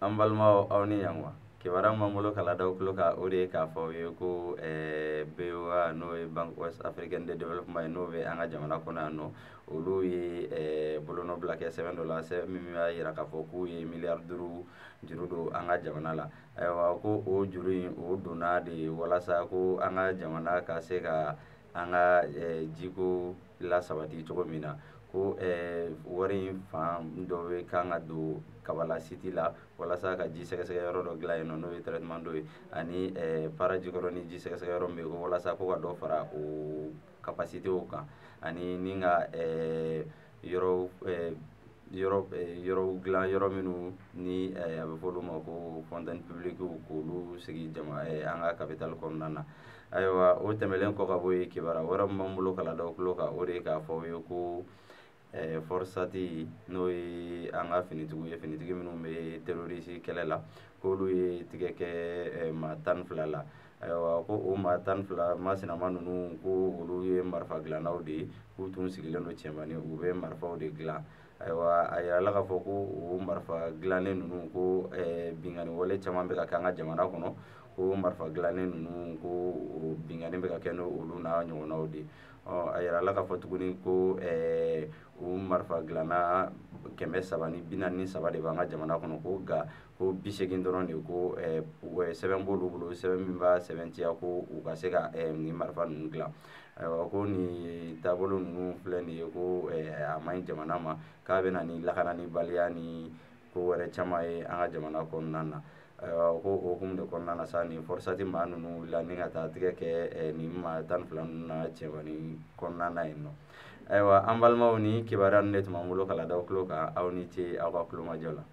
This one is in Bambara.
An balimaw, aw ni yan wa. Kibaruya min b'an bolo k'a ladaw tulo kan, o de ye k'a fɔ aw ye ko BOA, n'o ye Banque Ouest Africaine de Développement ye, n'o bɛ an ka jamana kɔnɔ yan nɔ, olu ye bolonɔbila kɛ sɛbɛn dɔ la, sɛbɛn min b'a jira k'a fɔ k'u ye miliyari 5 juru don an ka jamana la. Ayiwa, ko o juru in, o donna de walasa ko an ka jamana ka se ka an ka jiko lasabati cogo min na. Ko wari in fan dɔ bɛ kan ka don Kabala site la walasa ka ji sɛgɛsɛgɛ yɔrɔ dɔ dilan yen nɔ, n'o ye traitement d'eau ye, ani Para Jikɔrɔni ji sɛgɛsɛgɛ yɔrɔ min bɛ yen, ko walasa ko ka dɔ fara o capacité kan, ani ni ka yɔrɔ yɔrɔ yɔrɔw dilan, yɔrɔ minnu ni a bɛ fɔ olu ma ko fontaine publique, k'olu sigi jama an ka capitale kɔnɔna na. Ayiwa, o tɛmɛnen kɔ ka bɔ yen, kibaruya wɛrɛ min b'an bolo k'a ladaw tulo kan, o de ye k'a fɔ aw ye ko FORSAT, n'o ye an ka finitigiw ye, finitigi minnu bɛ terroriste kɛlɛ la, k'olu ye tigɛ kɛ maa 12 la. Ayiwa, ko o maa 12 masinama ninnu, ko olu ye marifa dilannaw de ye, k'u tun sigilen don Cɛmani, u bɛ marifaw de dilan. Ayiwa, a yirala k'a fɔ ko o marifa dilannen ninnu, ko binkanni wale caman bɛ ka kɛ an ka jamana kɔnɔ, ko marifa dilannen ninnu, ko o binkanni bɛ ka kɛ n'olu n'a ɲɔgɔnnaw de ye. Ɔ, a yirala k'a fɔ tuguni ko o marifa dilanna 343 de b'an ka jamana kɔnɔ, ko nka ko 80 dɔrɔn de ko sɛbɛn b'olu bolo, sɛbɛn min b'a sɛbɛntiya ko u ka se ka nin marifa ninnu dilan. Ayiwa, ko nin taabolo ninnu filɛ nin ye, ko a man ɲi jamana ma, k'a bɛ na ni lakananibaliya ni ko wɛrɛ caman ye an ka jamana kɔnɔna na. Ayiwa, ko o hukumu de kɔnɔna na sa, nin FORSAT maa ninnu wulila ni ka taa tigɛ kɛ nin maa 12 ninnu na Cɛmani kɔnɔna na yen nɔ. Ayiwa, an balimaw, ni kibaruya ninnu de tun b'an bolo k'a ladaw tulo kan. Aw ni ce aw ka tulomajɔ la.